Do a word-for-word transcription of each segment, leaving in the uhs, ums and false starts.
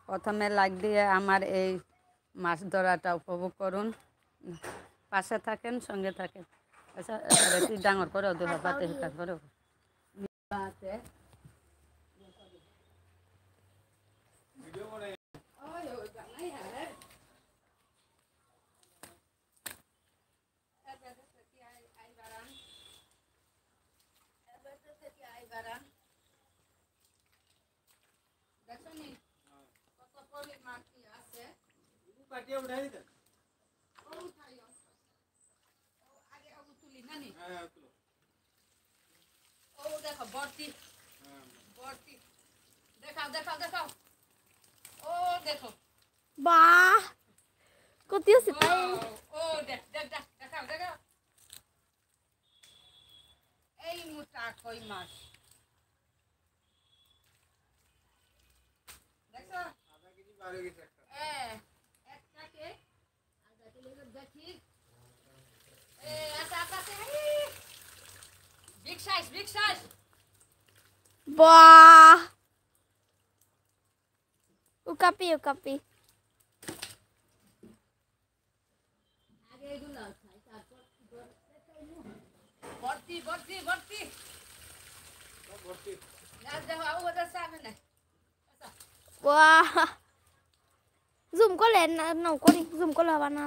প্রথমে লাইক দিয়ে আমার এই মাছ ধরাটা উপভোগ করুন। পাশে থাকেন, সঙ্গে থাকেন। আচ্ছা, এবারে তুই ডাঙর করো, দুই হাতে হিকার করো। দেখছো নি? কত পরিমাণ কি আছে? ও উঠাইও। ও, আগে ওগু তুলি না নি? হ্যাঁ, হ্যাঁ, তুলো। ও দেখো, ভর্তি। হ্যাঁ। ভর্তি। দেখাও, দেখাও, দেখাও। ও দেখো। বাহ! কতি আছে তাই? ও, ও দেখ, দেখ, দেখ, দেখাও, দেখাও। এই মোটা কই মাছ। দেখছো? আধা কেজি বার হয়ে গেছে একটা। এ, একটাকে আধা কিলো করে দেখি। এ, আচ্ছা, আচ্ছা, আচ্ছা, এই। Big size, big size। বাহ! উকাপি, উকাপি। ভর্তি, ভর্তি, ভর্তি। ভর্তি। গাছ দেখো, আবু বাজার সামনে নাই। বাহ! Zoom করলে না, না করি, zoom করলে হবে না।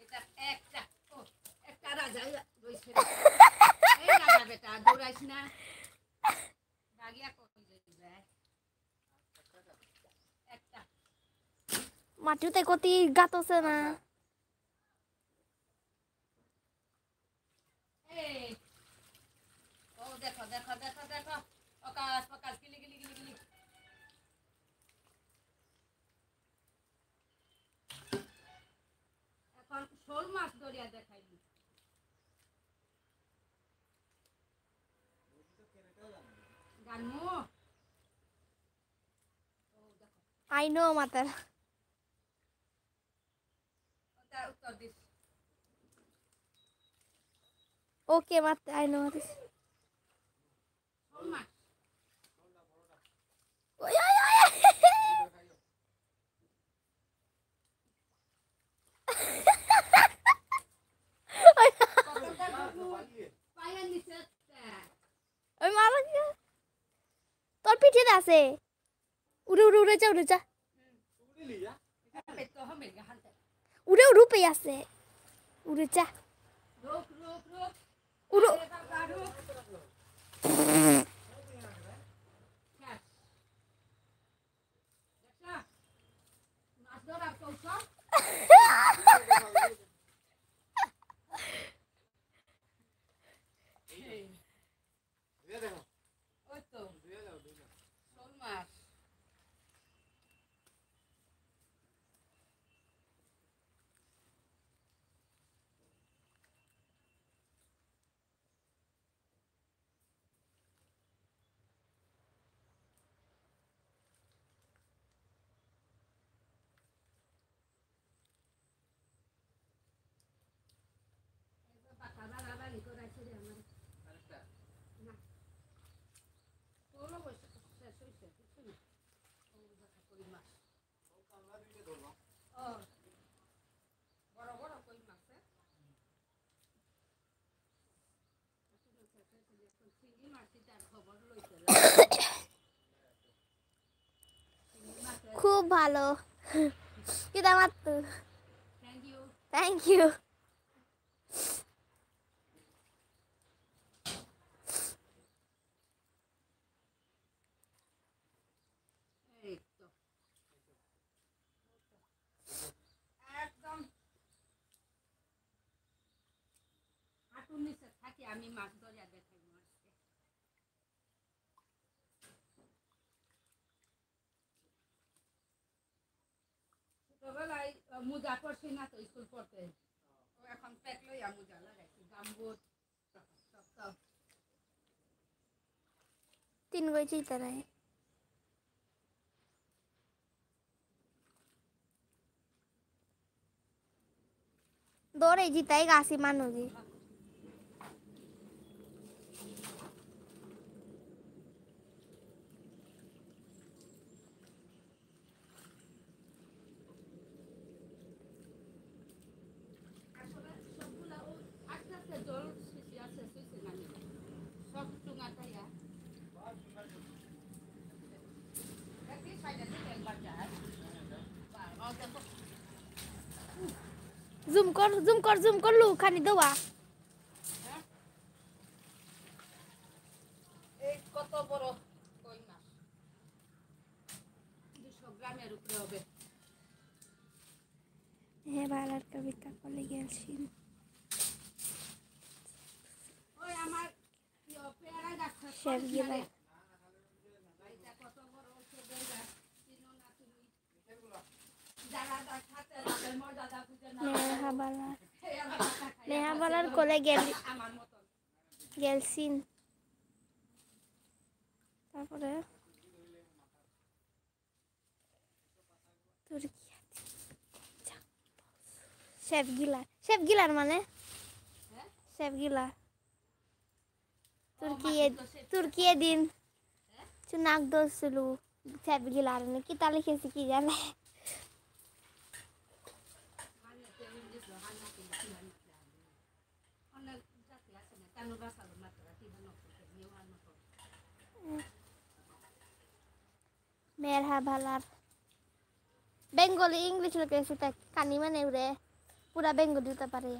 এটা একটা, ও, একটা রাজা রয়েছে। এই রাজা বেটা, দৌড়াইস না। বাগিয়া কই যাবে? একটা। মাটিতে কতি গাত আছে না? এই। ও দেখো, দেখো, দেখো, দেখো। Focus, focus, গিলি, গিলি, গিলি, গিলি। এখন শোল মাছ ধরিয়া দেখাইলি। গানমু। ও দেখো। I know, মাতার। ওটা উত্তর দিস। Okay, মাতে, I know this. শোল মাছ। ওই, ওই, ওই, ওই। ওই। পায়ের নিচে একটা। ওই মারা গেল। তোর পিঠে আছে। উড়ে, উড়ে, উড়ে যা, উড়ে যা। উড়ে, উড়ে, উপে আছে। উড়ে যা। উড়ো। ওই তো। শোল মাছ। খুব ভালো। কিতা মাতু? Thank you. এই তো। একদম হাঁটুর নিচে থাকি আমি মাছ ধরিয়া দেখাইমু আজকে। ছোটবেলায়, আহ, মোজা পরছি না তো স্কুল পড়তে। ও এখন প্যাক লইয়া মোজা লাগাইছি, গামবুট, সব তো। তিন গই চিতা নাই। দৌড়ে জিতাই গাছি মানুষই। জুম কর, জুম কর, জুম কর, লু খানি দেওয়া। এই কত বড় কই মাছ? দুশো গ্রামের উপরে হবে। হে বালার কবিতা কলে গেলছিল। ওই আমার ইয়ে, পেয়ারা গাছ শেফ গিলা। এটা কত বড় হচ্ছে, বেল গাছ, চিনো না তুমি? নেহা বালা। নেহা বালার কোলে গেল, গেলসিন। তারপরে তুর্কি। শেফ গিলা। শেফ গিলার মানে? শেফ গিলা। তুর্কি এ-, তুর্কি এদিন চুনাক দোসলু ছেবগিলার নে কিতা লিখেছি কি জানে। মেরহাবালার। বেঙ্গলি, ইংলিশ লিখেছি তাই কানি মানে উরে পুরা বেঙ্গলি দিতে পারে।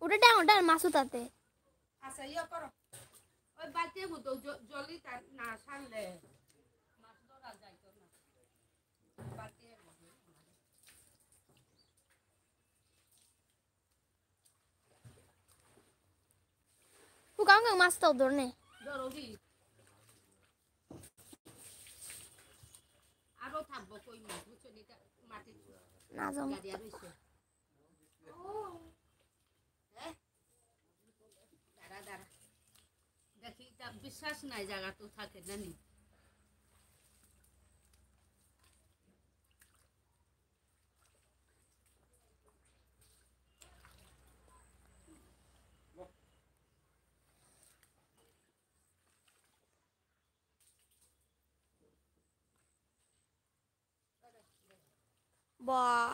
উঠে ডাঙর ডাঙর মাছ উঠাতে। আচ্ছা, ইয়ে করো। ওই বালতি মতো জ-, জলই তা না ছাড়লে মাছ ধরা যাইতো না। বালতি মতো। উকাং উকাং মাছ তো ধরনে। ধরবি। আরো থাকবো কই মাছ, বুঝছো নি? এটা মাটির না জম। গাড়ি আর হইছে। ও। হ্যাঁ? দাঁড়া, দাঁড়া। দেখি, এটা বিশ্বাস নাই, জায়গা তো থাকে না নি। বাহ।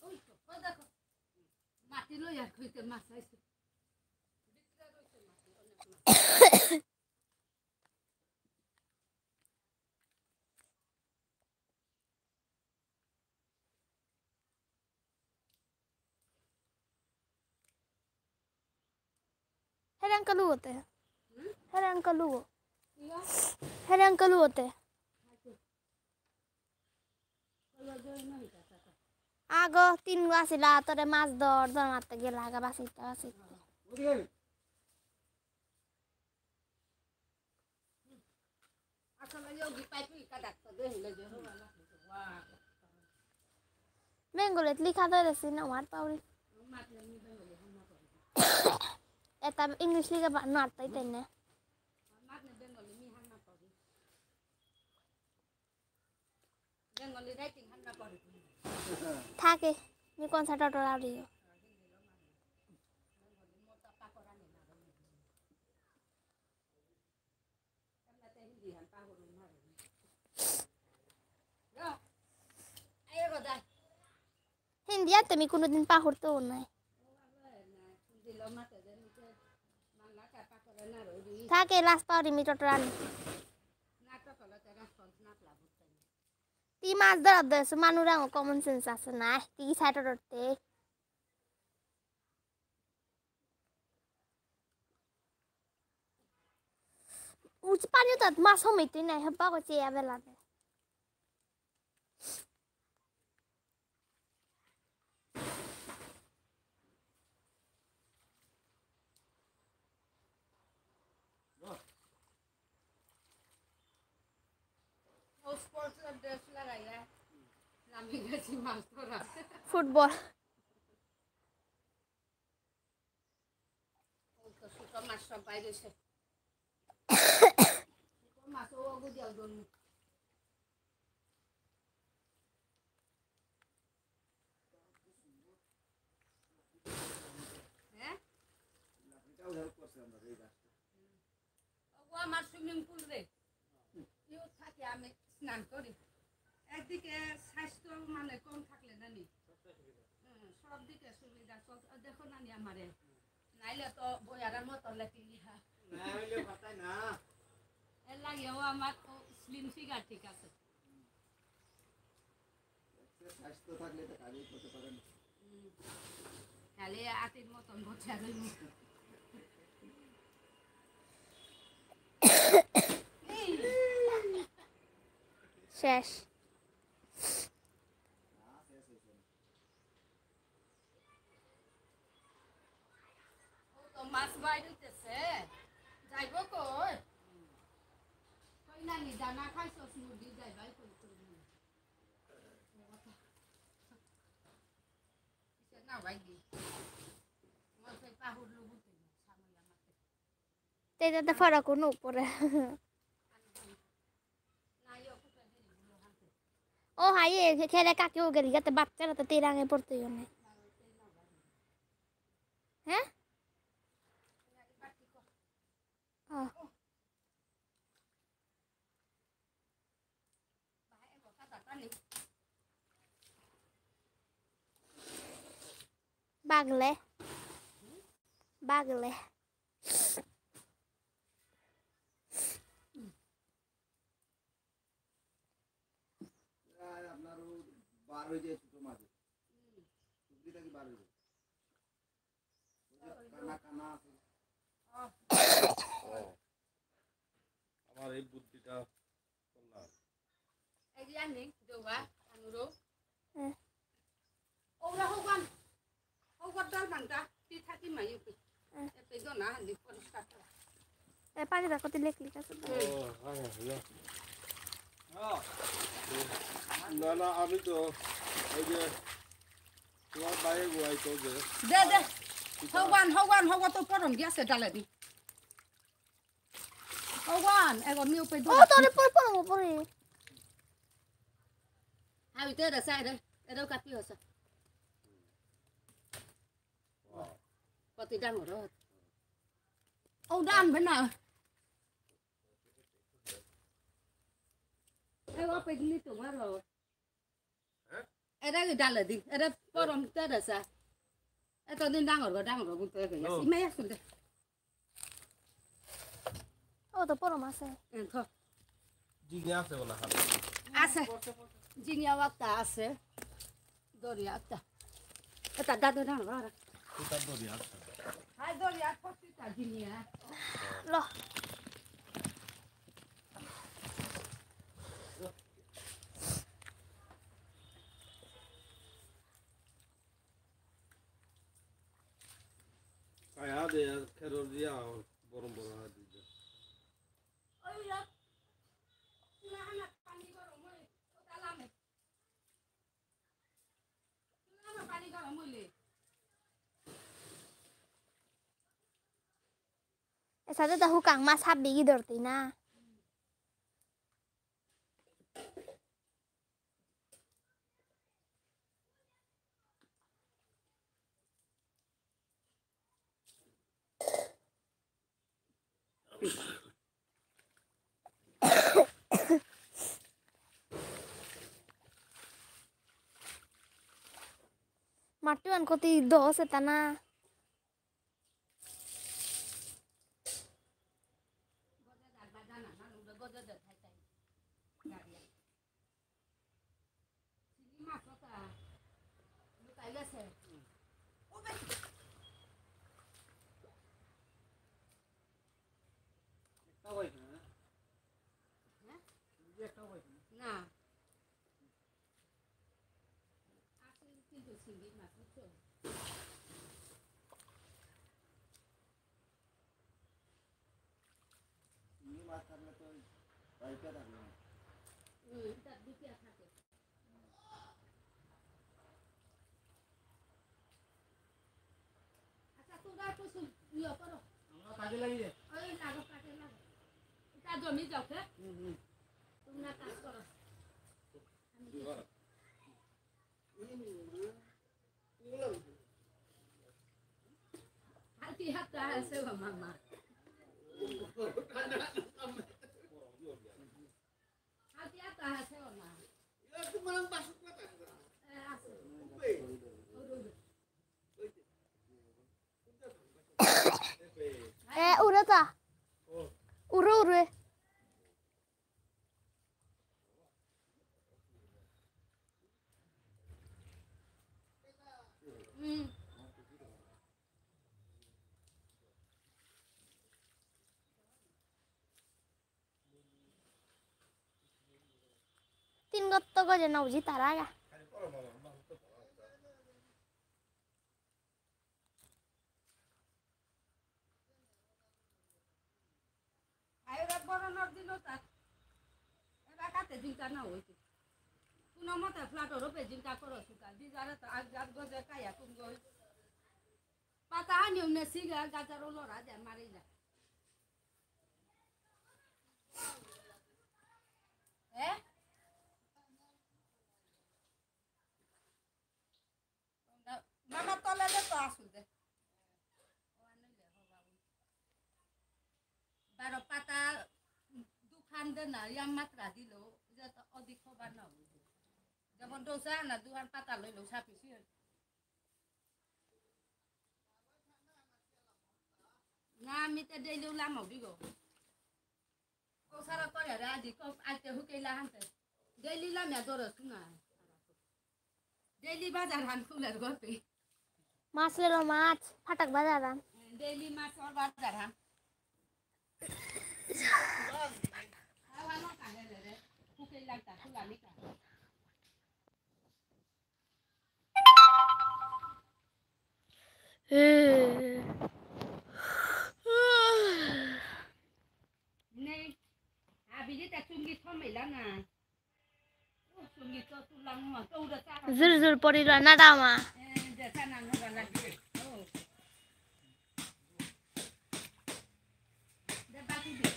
ওই তো, ওই দেখো, মাটি লইয়া কইতে মাছ আইছে। হেরাং কালু হতে। হুম? হেরাং কালু। ইয়া। হেরাং কালু হতে। আগো তিন গো আসিলা, তোরে মাছ ধর, ধর মারতে গেলা, আগা বাসিতে, বাসিতে। বেঙ্গলিত লিখা তো রেসি না আমার পাউরি। এটা ইংলিশ লিখে বা-, না তাই তাই না। থাকে, মি কোন সাটা টোরা দিও। হিন্দি আর তুমি কোনোদিন পাহুরতেও নাই। থাকে লাস্ট পাউরি মি টোটো রানি। তি মাছ ধরাত দেসু, মানুরাঙ common sense আসে না, তি সাইড ধরতে। উচ পানি তো মাছ হমিতে নাই, হবা কো চেয়া বেলাতে। ও sports এর dress লাগাইয়া নামি গেছি মাছ ধরা। ফুটবল। ওই তো ছোট মাছ সব বাইরে এসে। মাছ ও গো দিয়াও দন। হ্যাঁ? লাকড়িটাও help করছে আমাদের এই গাছটা। ও আমার সুইমিং পুল রে। ইউ থাকি আমি স্নান করি। একদিকে স্বাস্থ্য মানে কম থাকলে না নি? হুম, সব দিকে সুবিধা। সব, দেখো না নি আমারে। নাইলে তো বইয়ারার মতো লেটিলি হা। না হইলে পাতাই না। এর লাগেও আমার ও স্লিম ফিগার ঠিক আছে। স্বাস্থ্য থাকলে তো কাজই করতে পারেন। হুম। তাহলে আতির মতন বসে রইব। শেষ। না, শেষ হয়েছে না। ও তো মাছ বাইর হইতেছে। যাইব কই? কই নানি, দানা খাইছস মুরগি, যাইবাই কই কই নানি? তে যাতে ফারাক কোনো পড়ে। ও হাই, এ খেলে কাকেও গেলি, যাতে বাচ্চারা তো তেরাঙে পড়তে জন্য। হ্যাঁ? ও। বাগলে। বাগলে। আর আপনার ও বার হয়ে যায় ছোট মাছ। পুকুরি থাকি বার হয়ে যায়। ওই যে কানা কানা আছে। ও। আমার এই বুদ্ধিটা করলাম। এই যে আনি, দেওয়া, আনুরো। হ্যাঁ। ওরা হবান, হবার ডাল মাংটা, তি থাকি মাই উপে। হ্যাঁ। এ পেজো না, হান্দি পরিষ্কার করা। এ পানি দেখো, তি লেখ লিখ আছে। ও, হ্যাঁ, হ্যাঁ, হ্যাঁ। না, না, আমি তো ওই যে তোমার বাইরে গোয়াই তো যে দে, দে। হবান, হবান, হবা তো পরম গিয়াছে ডালে দি। ভগবান, এগো নিউ পে ও, দোলা। তোরে পর পর পরে। আমি তো এটা সাইডে, এটাও কাটি হসা। কত ডাঙর। ও, ডান বেনা। এগো পে দিলি তোমার। হ্যাঁ? এটা কি ডালে দি? এটা পরম তেরেসা। এতদিন ডাঙর গো, ডাঙর গো বুলতে গেছে। ও। ইমে আসুন দে। ও তো পরম আছে। এ, থ। জিঙে আছে বলা খাবে। আছে। জিঙে একটা আছে। দরিয়া একটা। এটা দাদু ডাঙর গো। এটা দরিয়া আছে। হাই দরিয়া কত ল। আয়া দে, খেরোর দিয়া, বরম বরম আয়া দে। ওই লোক, না, না, পানি গরম হয়, ও তালামে। এসাদে তা হুকাং মাছ হাবি গি ধরতি না। মাটিহান কতি দশ এতা না। না। আছে কিন্তু চিংড়ি মাছ, বুঝছো? চিংড়ি মাছ থাকলে তো ওই পাইপে থাকবে না। হুম, তার দ্বিতীয় থাকে। আচ্ছা, তোমরা একটু শুন-, ইয়ে করো। আমরা কাজে লাগি যাই। ওই লাগো, কাজে লাগো। জমি যাওকে। হুম, হুম। তোমরা কাজ করো। হাতি হাতা আছে গো মামা। হাতি হাতা আছে গো মা। এ, আছে। এ, উড়ে তা। উড়ে, উড়ে। হুম। তিন গত্ত গজে না বুঝি তারা গা। আয়ুরা বরণর দিনও তার এলাকাতে চিন্তা না হইতে। কোনো মতে ফ্ল্যাটর উপরে চিন্তা করো সুতা। দিদারে তো আগ জাত গজে কায়া কুম গই। পাতা হানি উনে সিগা গাজারও লড়া যায় মারি যায়। এ? মামা তলে দে তো আসু দে। বারো পাতা দুখান দে না, ইয়াম মাত্রা দিল, যে তো অধিক হবার না হইল। যেমন দোসা না, দুখান পাতা লইল, সাপিসি হইল। না, আমি তো ডেইলি উলাম হবি গো। ও সারা করে রে, আজি কো আইতে হুকেইলা হানতে। ডেইলি লামে দরস না। ডেইলি বাজার হান খুলের গল্পে। মাছ লেলো মাছ, ফাটাক বাজার হান। ডেইলি মাছ ওর বাজার হান। আওয়ানো কানে রে, হুকেইলা তা খুলানি কা। নেই, আবিরে তা চুঙ্গি থমেলা না। ও, চুঙ্গি তো তুলাং মা, তো উড়া চা। জুর জুর পড়িল না দামা। এ, দে চা না নগা লাগে। ও। দে বাকি দে।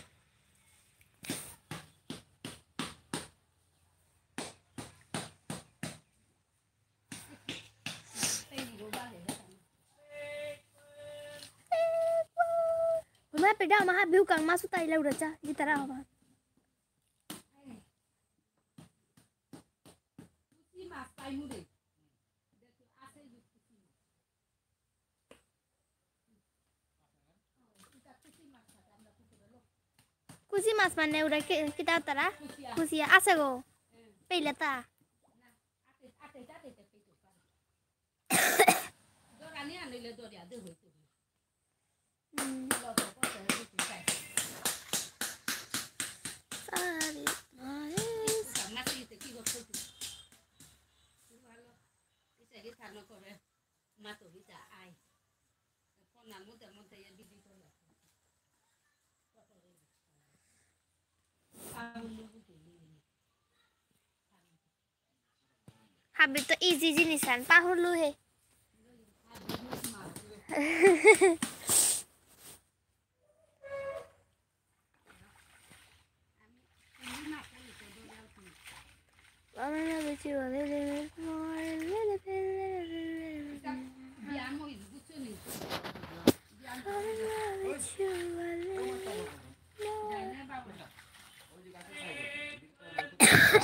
Mama peda maha biu kang masu tai lau raja gitara apa? কুচি মাছ মানে ওরা কি, কিতা তারা? কুচিয়া। কুচিয়া আছে গো। পেইলে তা। হুম। সারি, সারি। হাবি তো ইজি জিনিস আন পাহুরলু হে।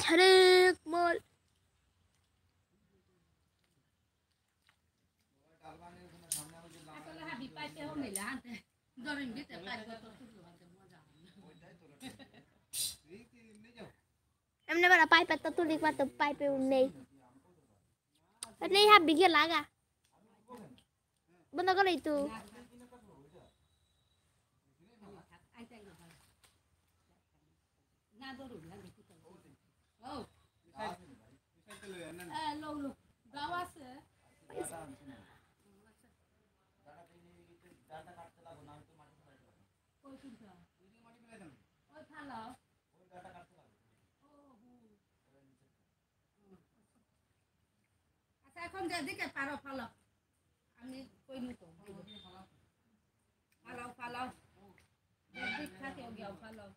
হরেক মল। এমনি বারা পাইপে তো তুলি পারতো, পাইপে নেই। নেই হাবি গেলাগা। বন্ধ করে তো। না ধরুন, না দেখি তো। ও। এ, লো, লো। গাও আছে। কই কোনটা? ওই ফালাও। ও, হু। আচ্ছা, এখন যেদিকে পারো ফালাও। আমি কইনি তো। ফালাও, ফালাও। যেদিক থাকে ওগিয়াও ফালাও।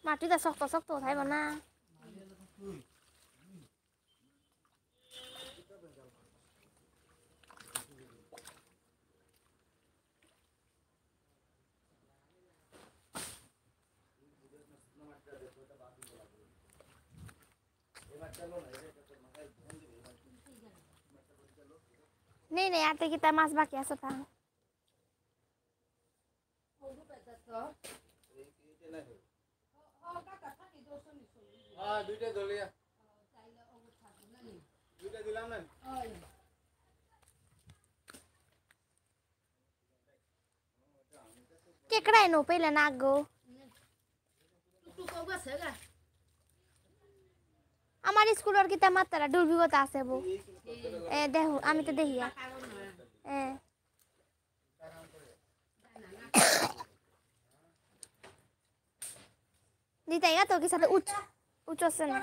মাটিতা শক্ত শক্ত থাইব না। নেই, নেই, আতে কিতা মাছ বাকি আছে তা। হ্যাঁ, দুইটা ধরিয়া। দুইটা দিলাম না? কেকড়াই নো পেলে না গো। আমার স্কুলর কিতা মাত্রা দুর্ভিগত আছে বো। এ, দেখো, আমি তো দেখিয়া। এ। দিতাই গা তো কি সাথে উচ-, উচ আছে না।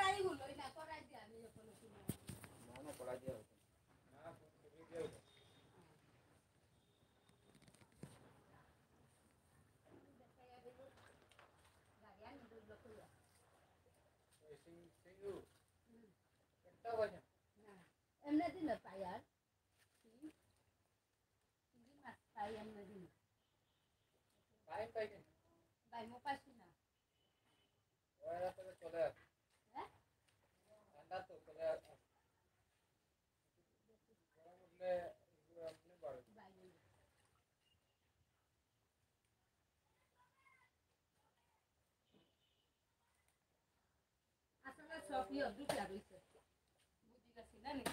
এমনি দিন পাই আর। চিংড়ি মাছ পাই আমরা দিন। টাইম পাই না। ভাই, মো পাইছি না। ওরা তো চলে আসে। হ্যাঁ? ঠান্ডা তো চলে আসে। গরম উঠলে এগুলো এমনি বাড়ে। ভাই, আসলে সব ইয়ে দুটা রয়েছে। বুঝি গেছি না নি?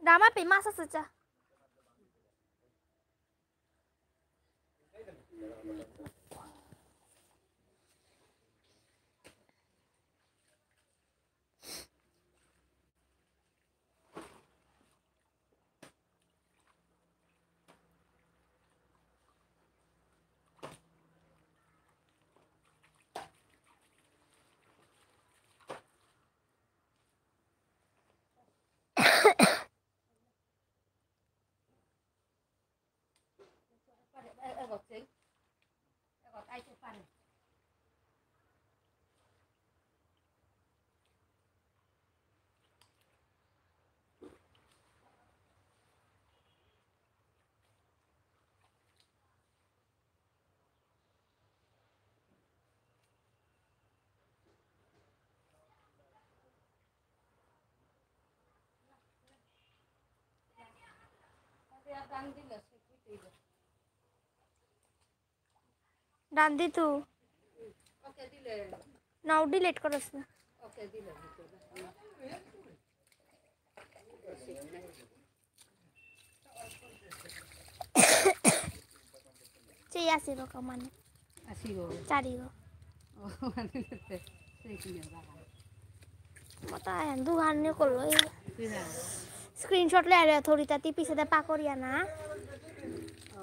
রামা পে মাছ আছে চা। রান্ধি তু। নাও ডিলিট করস না। চেই আসিব কমানে। আসিব। চারিব। ও, মানে, সেই কি হবে? মতা এন দুহান নিয়ে করলো। কি না? স্ক্রিনশট লে আরে থরিতা তি পিছেতে পাকরিয়া না। ও।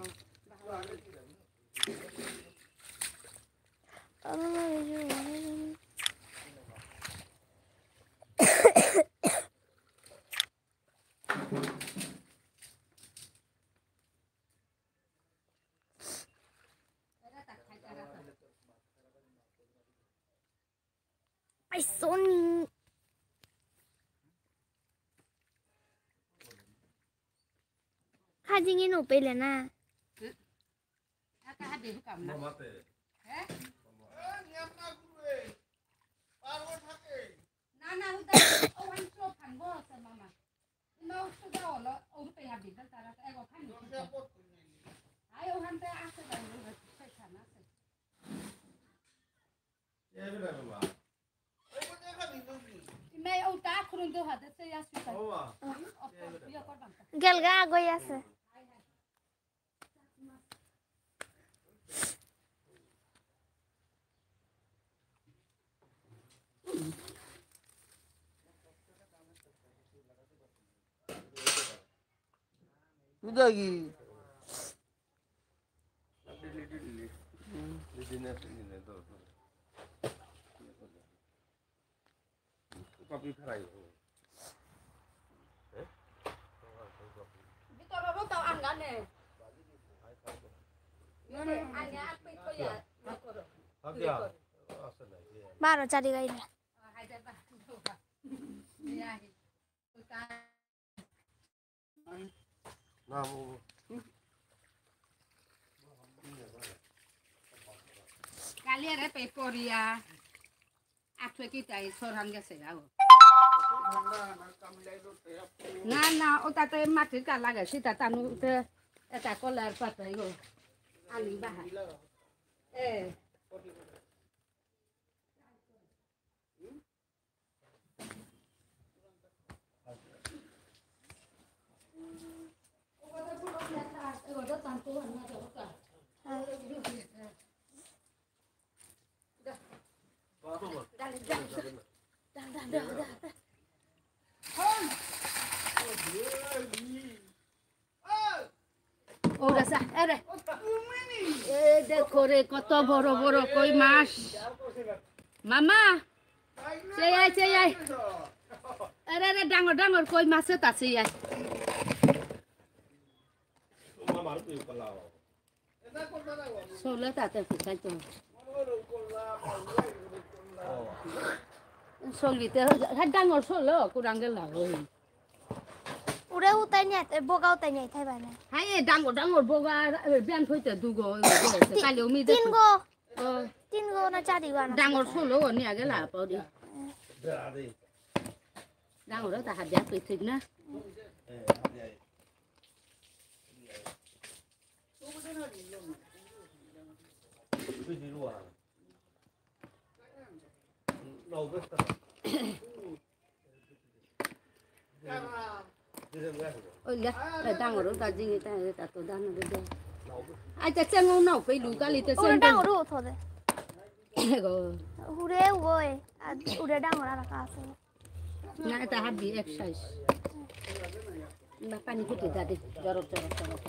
Ay, Sony. Kajingin upil na. Aka hadi hukam na. Mamate. Eh? না, না, হুদা, ও ওয়ান শো ফান বসে, মামা। ইমা উঠতে যাও, লো, ও রূপে হাবি, দল তারা তো এগো খানি। আয়, ওখান থেকে আসে, যাও, লো, লো, ছয় খান আসে। এ, বেটা, বাবা। ইমা, ও তা খুলো। গেলগা আগই আছে। বারো চারি গাইলে। কালি আরে পে পড়িয়া আঠুয়ে কি তাই সরহান গেছে যাও। না, না, ওটাতে মাটির কালা গেছে, তা তানুতে এটা কলার পাতাই গো। আনি বাহা। এ। ওরা সা-, আরে। এ দেখো রে, কত বড় বড় কই মাছ। মামা, চেয়াই, চেয়াই। আরে, আরে, ডাঙর ডাঙর কই মাছ এতা চেয়াই। চলে তাতে ফুটাইতে হবে। চলিতে, হ্যাঁ, ডাঙর চলো, কুরাঙ্গে লাগো। উড়ে উতাই নিয়ে, এ, বগা উতাই নিয়ে, থাই বানে। হাই, এ, ডাঙর ডাঙর বগা, এ, বিয়ান থইতে দুগো, এ, এ, তি-, কালি উমি তিন দেখো। গো। ও। তিন গো না চারি গো না। ডাঙর চলো, নিয়ে গেলা, পাউরি। ডাঙর তা হাত দিয়া কই ঠিক না? ওই লে, এ ডাঙর ওর গাজিং এটা, এটা তো দান দে দে। আচ্ছা, চেঙ্গো নাও, কই লুকালি তে ওরে চেঙ্গো। ডাঙর ও থদে। এগো। উড়ে ওই, আর উড়ে ডাঙর আর কা আছে। না, এটা হাবি এক সাইজ। না, পানি ফুটে দাদি, জরব, জরব, জরব।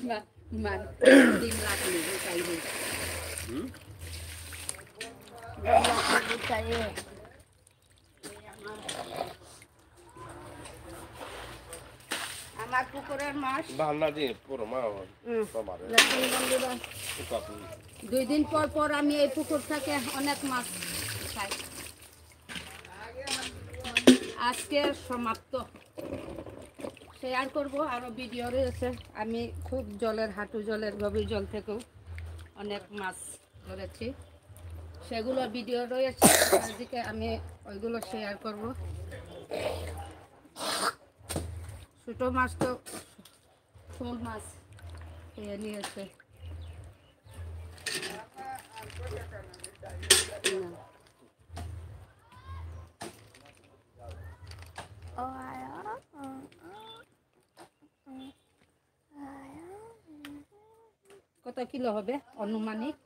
মা-, মা-, ডিম লাগলে, চাইলে। হুম? ডিম লাগলে, চাইলে। আমার পুকুরের মাছ। বাহান্না দিয়ে পুরো মা আমার। হুম। তোমার। লক্ষ্মী বন্ধুরা। এই কাপড়। দুই দিন পর পর আমি এই পুকুর থেকে অনেক মাছ খাই। আজকে সমাপ্ত। শেয়ার করব, আরো ভিডিও রয়েছে। আমি খুব জলের, হাঁটু জলের, গভীর জল থেকেও অনেক মাছ ধরেছি, সেগুলো ভিডিও রয়েছে, আজকে আমি ওইগুলো শেয়ার করব। ছোট মাছ তো, কোন মাছ খেয়ে নিয়েছে। না। ও, আয়া, ও, ও। কত কিলো হবে আনুমানিক?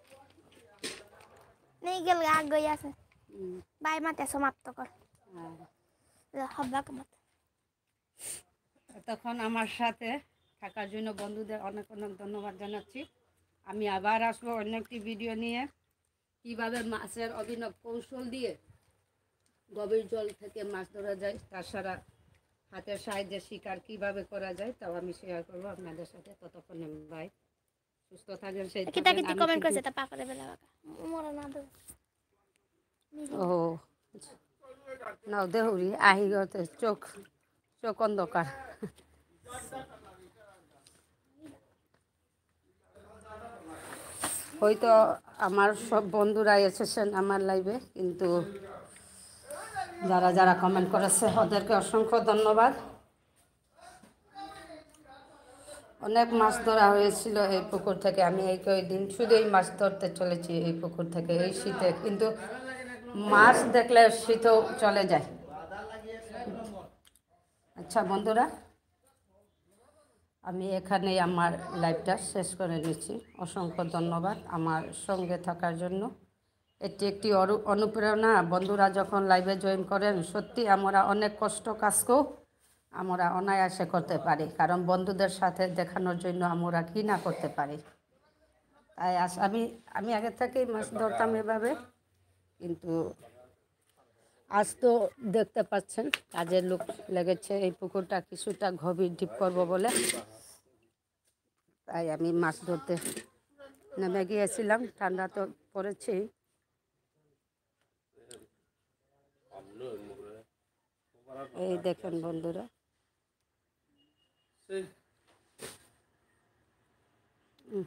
নেই গেল, আগই আছে। হুম। বাই মাতে সমাপ্ত কর। হ্যাঁ। এ, হবা কমাত। এতক্ষণ আমার সাথে থাকার জন্য বন্ধুদের অনেক অনেক ধন্যবাদ জানাচ্ছি। আমি আবার আসবো অন্য একটি ভিডিও নিয়ে। কিভাবে মাছের অভিনব কৌশল দিয়ে গভীর জল থেকে মাছ ধরা যায়, তাছাড়া হাতের সাহায্যে শিকার কিভাবে করা যায়, তাও আমি শেয়ার করবো আপনাদের সাথে। ততক্ষণে বাই, সুস্থ থাকবেন, সেই কিতা থাকবেন, কিতি আমি কমেন্ট কিন্তু করেছে, তা পাকড়ে বেলা বাঁকা। মরে না দেবো। ও, নাও দেহুরি, আহি গতে চোখ, চোখ অন্ধকার। হয়তো আমার সব বন্ধুরা এসেছেন আমার লাইভে, কিন্তু যারা যারা কমেন্ট করেছে ওদেরকে অসংখ্য ধন্যবাদ। অনেক মাছ ধরা হয়েছিল এই পুকুর থেকে। আমি এই কয়েকদিন শুধুই মাছ ধরতে চলেছি এই পুকুর থেকে এই শীতে, কিন্তু মাছ দেখলে শীতও চলে যায়। আচ্ছা বন্ধুরা, আমি এখানেই আমার লাইভটা শেষ করে নিচ্ছি। অসংখ্য ধন্যবাদ আমার সঙ্গে থাকার জন্য। এটি একটি অরু- অনুপ্রেরণা। বন্ধুরা যখন লাইভে জয়েন করেন, সত্যি আমরা অনেক কষ্ট কাজকেও আমরা অনায়াসে করতে পারি, কারণ বন্ধুদের সাথে দেখানোর জন্য আমরা কি না করতে পারি। তাই আজ আমি আমি আগে থেকেই মাছ ধরতাম এভাবে, কিন্তু আজ তো দেখতে পাচ্ছেন কাজের লোক লেগেছে এই পুকুরটা কিছুটা গভীর ডিপ করব বলে, তাই আমি মাছ ধরতে নেমে গিয়েছিলাম। ঠান্ডা তো পড়েছেই। এই দেখেন বন্ধুরা, উম,